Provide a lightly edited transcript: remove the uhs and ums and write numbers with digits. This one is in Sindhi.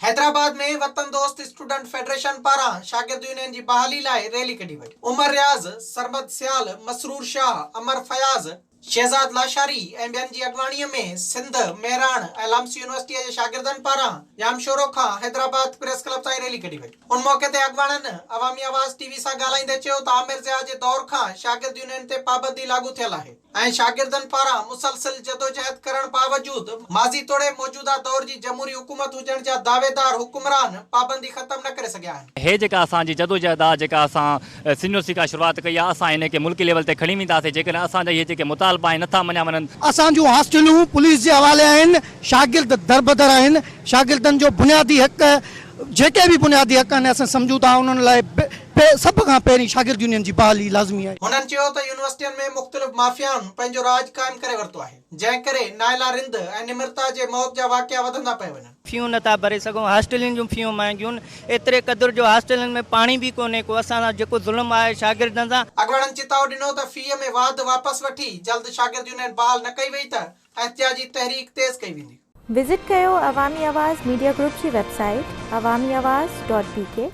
حيدرآباد ۾ وطن دوست اسٽوڊنٽ فيڊريشن پاران شاگرد يونين جي بحالي لاء ريلي ڪڍي وئي. عمر رياض، سرمد سيال، مسرور شاهه، امر فياض، شهزاد لاشاري ۽ ٻين جي اڳواڻي ۾ سنڌ، مهراڻ ۽ لمس يونيورسٽيء جي شاگردن پاران ڄامشورو کان حيدرآباد پريس ڪلب تائين ريلي ڪڍي وئي. ان موقعي تي اڳواڻن عوامي آواز ٽي وي سان ڳالهائيندي چيو ته عامر ضياء جي دور کان شاگرد يونين تي پابندي لاڳو ٿيل آهي. ۽ شاگردن پاران مسلسل جدوجهد ڪرڻ باوجود ماضي توڙي موجوده دور جي جمهوري حڪومت هجڻ جا دعويدار حڪمران پابندي ختم نه ڪري سگهيا آهن. هي جيڪا اسان جي جدوجهد آ جيڪا اسان سنڌ يونيورسٽي کان شروعات ڪئي آ اسان هن کي ملڪي ليول تي کڻي وينداسين جيڪڏهن اسان جا اهي جيڪي مطالبا آهن نٿا مڃيا وڃن. اسان جون هاسٽلون پوليس جي حوالي آهن، شاگرد دربدر آهن، شاگردن جو بنيادي حق جيڪي به بنيادي حق آهن اسان سمجهون ٿا انهن لاء سڀ کان پهرين شاگرد يونين جي بحالي لازمي آهي. هنن چيو ته يونيورسٽين ۾ مختلف مافيائن پنهنجو راڄ قائم ڪري ورتو آهي، جنهن ڪري نائلا رند ۽ نمرتا جي موت جا واقعا وڌندا پيا وڃن. فيون نٿا ڀري سگهون، هاسٽلن جون فيون مهانگيون، ايتري قدر جو هاسٽلن ۾ پاڻي به ڪونهي ڪو، اسان سان جيڪو ظلم آهي شاگردن سان. اڳواڻن چتاء ڏنو ته في ۾ واڌ واپس وٺي جلد شاگرد يونين بحال نه ڪئي وئي ته احتجاجي تحريڪ تيز ڪئي ويندي. وزٽ ڪيو عوامي آواز ميڊيا گروپ جي website Awami Awaz dot B K.